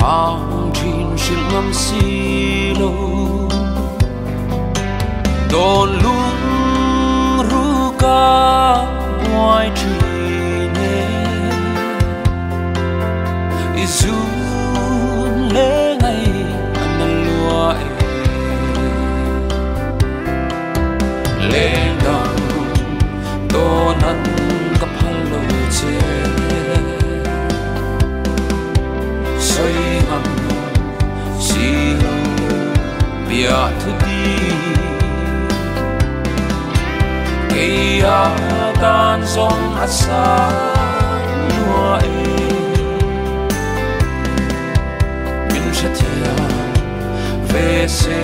Ang thin hril ngam si lo Don lung ru ka buai thin e Izun le ngai an lua e Leng dang tonan ka phal lo che Soi ngam si lo bia thu di Kei a tan zong a sa lua e Min sẽ thiam ve se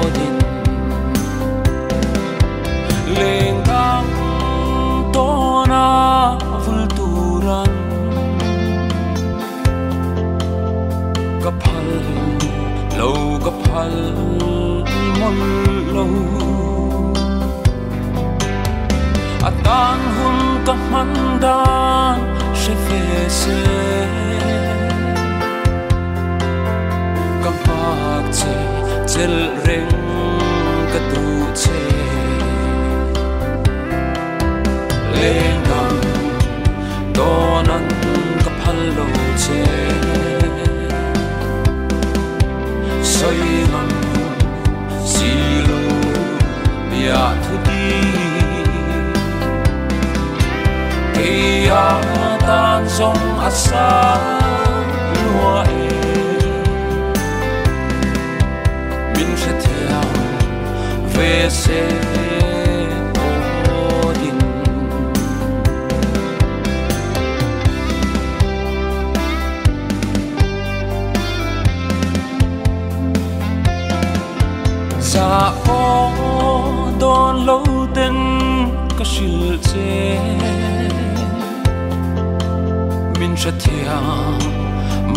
odin Leng dang tona vul turan Ka phal lo ka phal mon lo A tan hun ka man dan se ve se Ka hak che chel reng ka tu che Leng dang tonan ka phal lo che Soi ngam si lo bia thu di Kei a tan zong a sa lua e Min sẽ theo về se odin Za po don lo ten ka hril che Min sẽ theo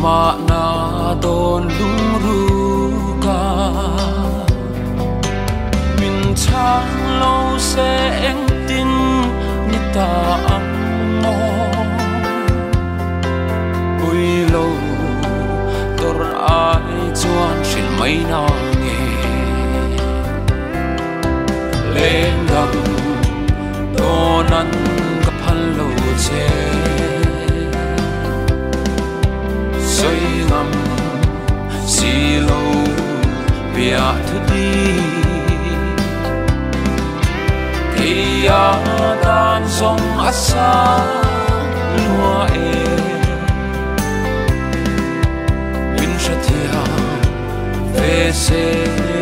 ma na don lung ru ka Min chang lo se eng tin ni ta ang mo Pui lo tor ai chuan hril mai na nge Leng dang tonan ka phal lo che Soi ngam si lo bia thu di Kei a tan zong a sa lua e Min sẽ thiam ve se.